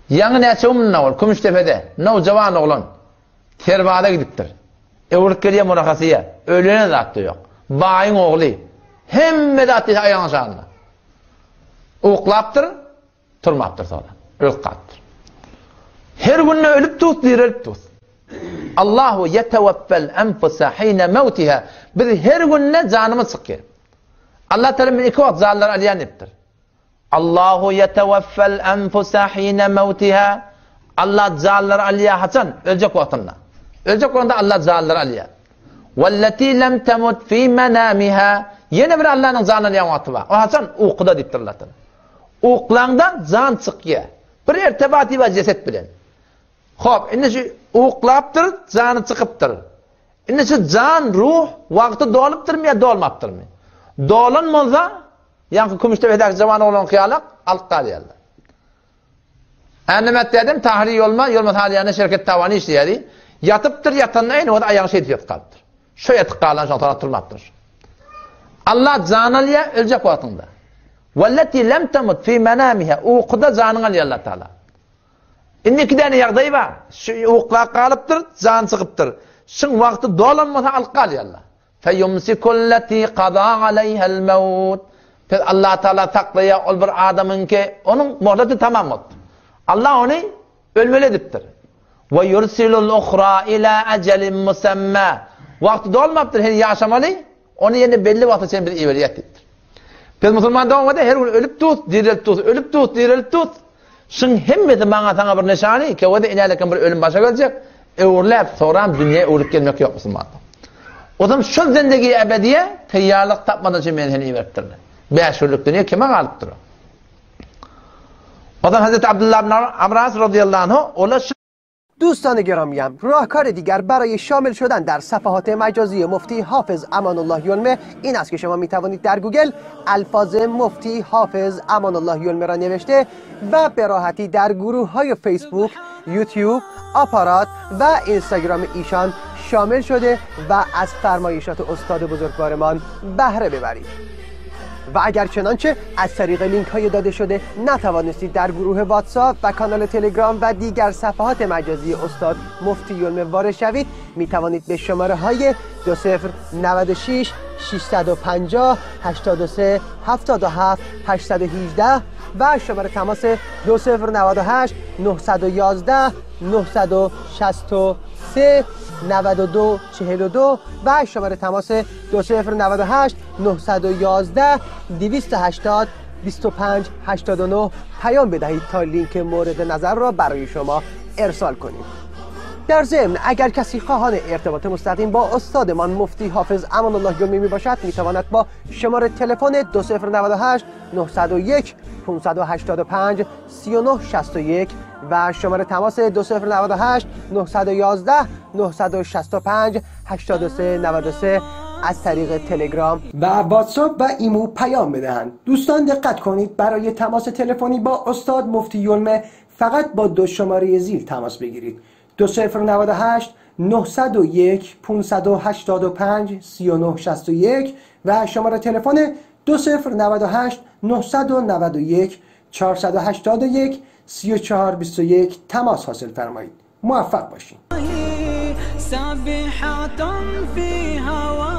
Ýaňy näçe gün mundan owal Kümüşdepede nowjawan oglan serbaza gidipdir. Öwrülip gelýär murahasy ýa, öýlenen zat-da ýok. Baýyň ogly. Hemme zat diýse aýagynyň aşagynda. Uklapdyr, turmapdyr soňra. Ölüp galypdyr. Her günde ölüp dus, direlip dus. Allahu ýetewaffel enfusa hine mewtiha. Biz her günde janymyz çykýar. Allah Teala men iki wagt janlary alýan diýipdir. Allahu ýetewaffel enfusa hine mewtiha. Allah janlary alýar haçan? Öljek wagtynda. Öljek wagtynda Allah janlary alýar. Wallati lem temut fi manamiha. Ýene bir Allahnyň jan alýan wagty bar. O haçan? Ukuda diýipdir Allah Teala. Uklaňda jan çykýar. Bir irtibaty bar jeset bilen. Hop, indi şu uklapdyr, jany çykypdyr. Indi şu jan, ruh wagty dolupdyrmy ýa dolmapdyrmy? Dolan bolsa, Ýaňky Kümüşdepedäki jawan oglanky ýalak alyp galýarlar. Ännemet dädem Tahyry ýolma, ýolma salýanda şerket tabany işleýärdi. Ýatypdyr, ýatanda eýni wagt aýagyny şeýdip ýatyp galypdyr. Şo ýatyp galan şoň soňra turmapdyr. Allah jan alýar öljek wagtyňda. Wallati lem tamut fi manamiha ukuda janyňy alýar Allah Taala. Indi iki däne ýagdaý bar. Şu uklap galypdyr, jan çykypdyr. Şuň wagty dolan bolsa alyp galýarlar. Feýumsikulleti kaza aleýhel mewt. Pes Allah Taala saklaýar ol bir adamyňky, onuň mohleti tamam bolupdyr. Allah ony ölmeli edipdir. We yursilul uhra ila ajalin musamma. Wagty dolmapdyr, heniz ýaşamaly, ony ýene belli wagta çenli biz iberýäs diýipdir. Biz musulman doganlar her gün ölüp dus, direlip dus, ölüp dus, direlip dus. Şuň hemmesi maňa saňa bir nyşany, kewede inälekem bir ölüm başa geljek, öwrüläp, soram dünýä öwrülip gelmek ýok musulmanda. Ozam şol zendegi ebediýe taýýarlyk tapmadan üçin men seni iberipdirler. Bäş günlük dünýe kime galypdyr? Ozam Hazreti Abdullah ibn Amras radıyallahu anhu ola دوستان گرامیم راهکار دیگر برای شامل شدن در صفحات مجازی مفتی حافظ امان الله یلمه این است که شما می توانید در گوگل الفاظ مفتی حافظ امان الله یلمه را نوشته و به راحتی در گروه های فیسبوک، یوتیوب، آپارات و اینستاگرام ایشان شامل شده و از فرمایشات استاد بزرگوارمان بهره ببرید. و اگر چنانچه از طریق لینک های داده شده نتوانستید در گروه واتساپ و کانال تلگرام و دیگر صفحات مجازی استاد مفتی یلمه وارد شوید می توانید به شماره های 2096 650 83 77 818 و شماره تماس 2098 911 963 92 42 و شماره تماس 2098 911 280 25 89 پیام بدهید تا لینک مورد نظر را برای شما ارسال کنیم. در ضمن اگر کسی خواهان ارتباط مستقیم با استادمان مفتی حافظ امان الله یلمی می باشد می تواند با شماره تلفن 2098 901 585 3961 و شماره تماس 2098 911 965 8393 از طریق تلگرام و واتساپ و ایمو پیام بدهند. دوستان دقت کنید برای تماس تلفنی با استاد مفتی یلمه فقط با دو شماره زیر تماس بگیرید: 2098 901 585 3961 و شماره تلفن 2098 991 481 3421 تماس حاصل فرمایید. موفق باشین. سابحة في هواك.